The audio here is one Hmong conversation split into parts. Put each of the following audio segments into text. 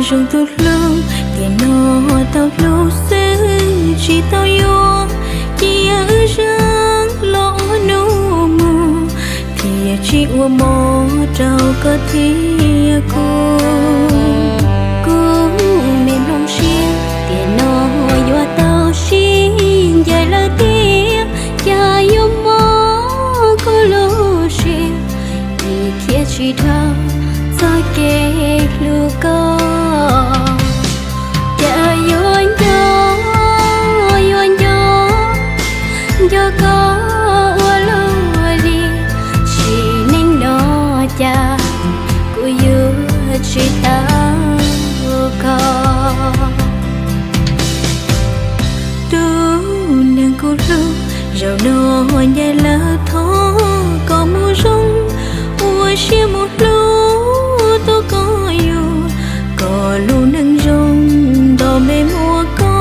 Zoo tus hlub tiam no tau hlub xwb tsis tau yuav, cia wb zeem los ua nus mus, thiaj tsis ua mov rau koj thiab kuv. Kuv me nplooj siab tiam no yuav tau sib ncaim lawm tiag, cas yuav mob kuv lub siab, vim thiaj tsis dhau txoj kev hlub koj. Cas yuav nco, yuav nco, nco koj ua luaj li, sim neej no cas kuv yuav tsis tau koj. Tus neeg kuv hlub, zaum no ncaim lawm thov koj mus zoo, ua siab mus hlub tus koj yuav, kom lub neej zoo nto npe muaj koj.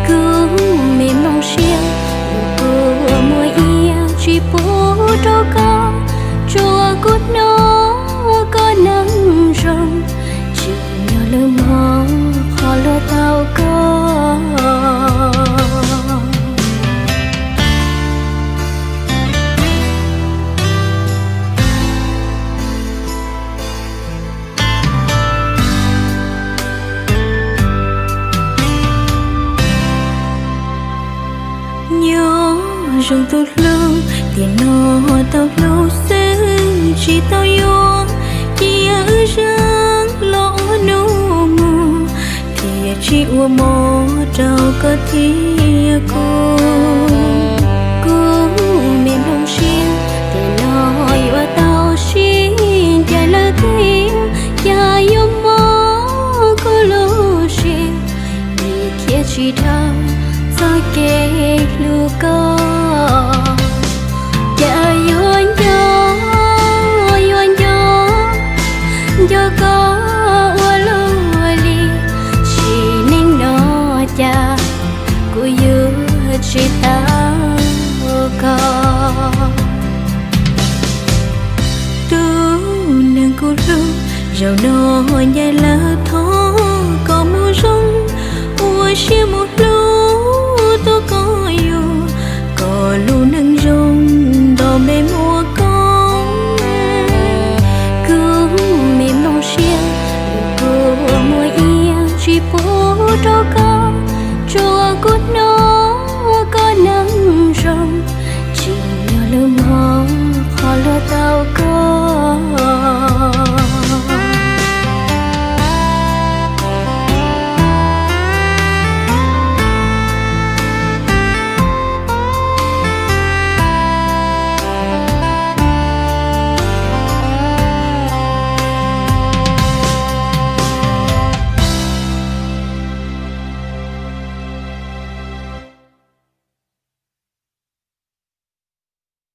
Kuv me nplooj siab, lub kua muag iab tsis pub rau koj, tsuas kuv hnov koj neeg zoo, tsim nyog lub hmoov qhov luag tau koj. Nyob zoo tus hlub tiam no tau hlub xwb tsis tau yuav, cia wb zeem los ua nus mus, thiaj tsis ua mov rau koj thiab kuv. Kuv me nplooj siab tiam no yuav tau sib ncaim lawm tiag, cas yuav mob kuv lub siab, vim thiaj tsis dhau txoj kev hlub koj. Cas yuav nco, yuav nco, nco koj ua luaj li, sim neej no cas kuv yuav tsis tau koj. Tus neeg kuv hlub, zaum no ncaim lawm thov koj mus zoo, ua siab mus hlub